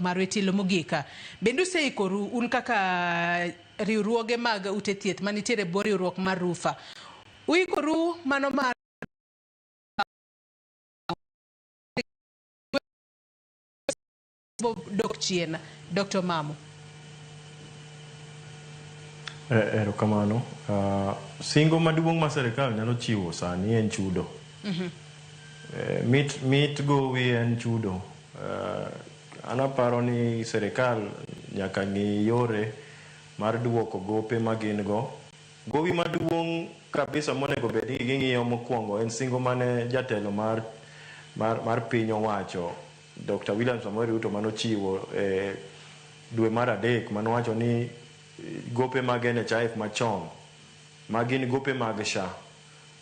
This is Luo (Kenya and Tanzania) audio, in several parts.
Marwa e tielo mogik. Bende useikoru un kaka riwruoge mag ute thieth manitiere e bwo riwruok mar RUPHA? Uikoru mano mar dok chien, Dr. Mamo? Erokamano. Singo maduong' ma serikal nyalo chiwo sani en chudo. Mit gowi en chudo. An aparo ni serikal nyaka ng'i yore mar duoko gope ma gin go. Gowi maduong' kabisa monego bed ni ging'iyo mokwongo en singo mane jatelo mar piny owacho Dr. William Samoei Ruto manochiwo e dwe mar adek, manowacho ni gope mag NHIF machon ma gin gope mag SHA.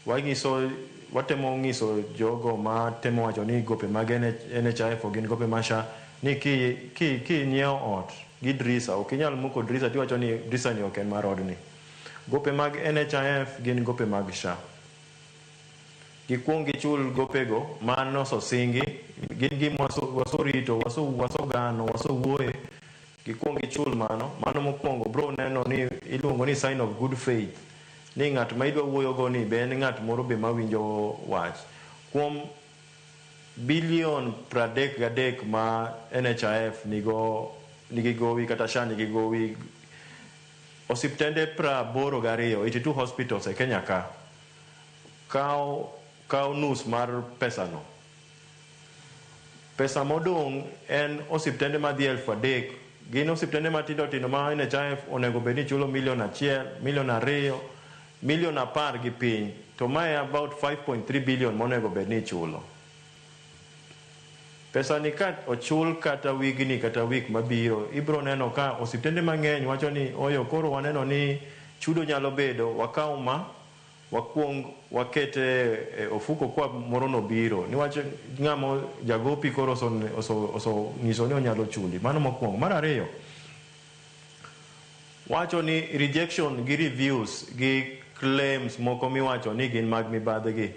Wanyiso, watemo nyiso jogo ma temo wacho ni gope mag NHIF ok gin gope mag SHA ni ki inyiewo ot gi drisa, ok inyal muko drisa tiwacho ni drisa ni ok en mar odni. Gope mag NHIF gin gope mag SHA. Gikuong gichul gopego manososingi, gin gima wasorito, wasogano, wasowuoye, gikuong gichul mano. Mano mokwongo bro neno ni iluongo ni sign of good faith, ni ng'at ma idwa wuoyo go ni be en ng'at moro be mawinjo wach. Kuom bilion 33 ma NHIF nigo, nigi gowi kata SHA nigi gowi, osiptende 82, 82 hospitals e Kenya ka, kaw nus mar pesano. Pesa modong' en osiptende madhi 3000. Gin osiptende matindo tindo ma NHIF onego bed ni chulo milion 1, milion 2, milion 10 gi piny. To mae about 5.3 billion monego bed ni ichulo. Pesa ni ka ochul kata wigni kata wik mabiro, ibro neno ka osiptende mang'eny wacho ni oyo koro waneno ni chudo nyalo bedo, wakaw ma wakuong wakete e ofuko kwa moro no biro niwach ng'ama jagopi koro oso nyiso ni onyalo chuli. Mano mokwongo. Mar ariyo, wacho ni rejection gi reviews gi claims moko miwacho ni gin mag mibadhi gi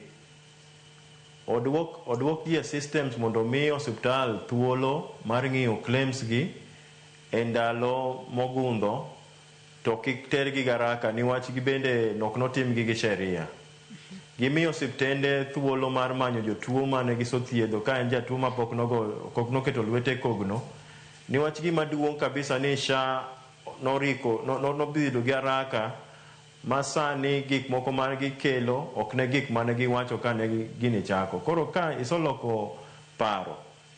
oduok ji e systems mondo mi osiptal thuolo mar ng'iyo claims gi e ndalo mogundho, to kik tergi garaka niwach gibende ok notimgi gi sheria. Gimiyo osiptende thuolo mar manyo jotuo mane gisethiedho ka en jatuo ma pok nogo, pok noketo lwete e kogno, niwach gima duong' kabisa ni SHA noriko nobedo gi haraka ma sani gik moko ma gikelo ok ne gik mane giwacho kane gini chako. Koro ka isoloko paro,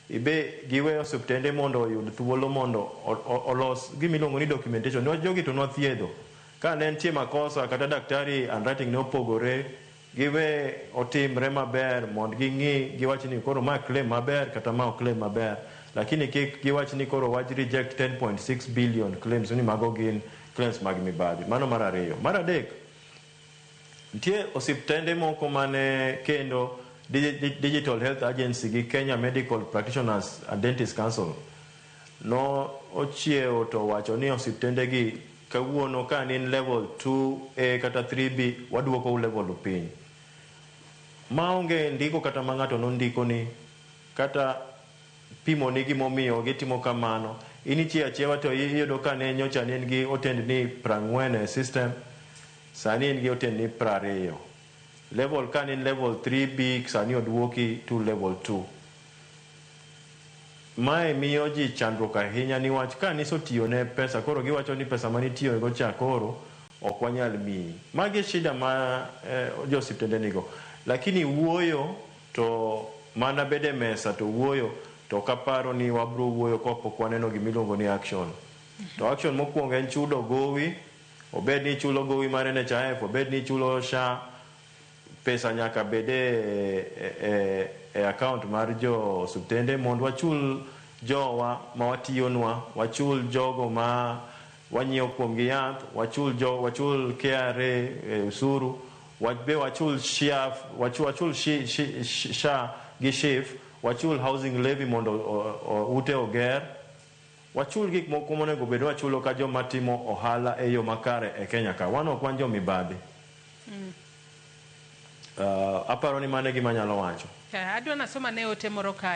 ibe giwe osiptende mondo oyud thuolo mondo olos gimiluongo ni documentation, niwach jogi to nwathiedho. Ka ne nitie makosa kata daktari handwriting ne opogore, giwe otimre maber mondo ging'i giwach ni koro ma claim maber kata ma ok claim maber, lakini kik giwach ni koro wach reject 10.6 billion claims ni mago gin claims mag mibadhi. Mano mar ariyo. Mar adek, nitie osiptende moko mane kendo Digital Health Agency gi Kenya Medical Practitioners and Dentists Council no ochiewo to wacho ni osiptende gi kawuono ka nin level 2A kata 3B, waduokou level piny. Maonge ndiko kata ma ng'ato nondiko ni kata pimo ni gimomiyo gitimo kamano. In ichiewo achiewa to iyudo ka ne nyocha ne in gi otendni 40 e system, sani in gi otendni 20. Level ka ne in level 3B, sani oduoki to level 2. Mae miyo ji chandruok ahinya niwach ka nisotiyo ne pesa, koro giwacho ni pesa manitiyogo cha koro ok wanyal miyi. Magi e shida ma jo osiptende nigo. Lakini wuoyo to mana bedo e mesa to wuoyo to ok aparo ni wabro wuoyo kapok waneno gimiluongo ni action. To action mokwongo en chudo gowi, obed ni ichulo gowi mar NHIF, obed ni ichulo SHA, pesa nyaka bed e account mar jo osiptende mondo wachul jowa ma watiyonwa, wachul jogo ma wanyiewo kuomgi yath, wachul KRA osuru, be wachul SHIF, wachul SHA gi SHIF, wachul housing levy mondo ute oger, wachul gik moko monego bed ni wachulo ka joma timo ohala e yo makare e Kenya ka. Wan ok wan jo mibadhi. Aparo ni mano e gima anyalo wacho. Adwa nasoma ne ote moro kae.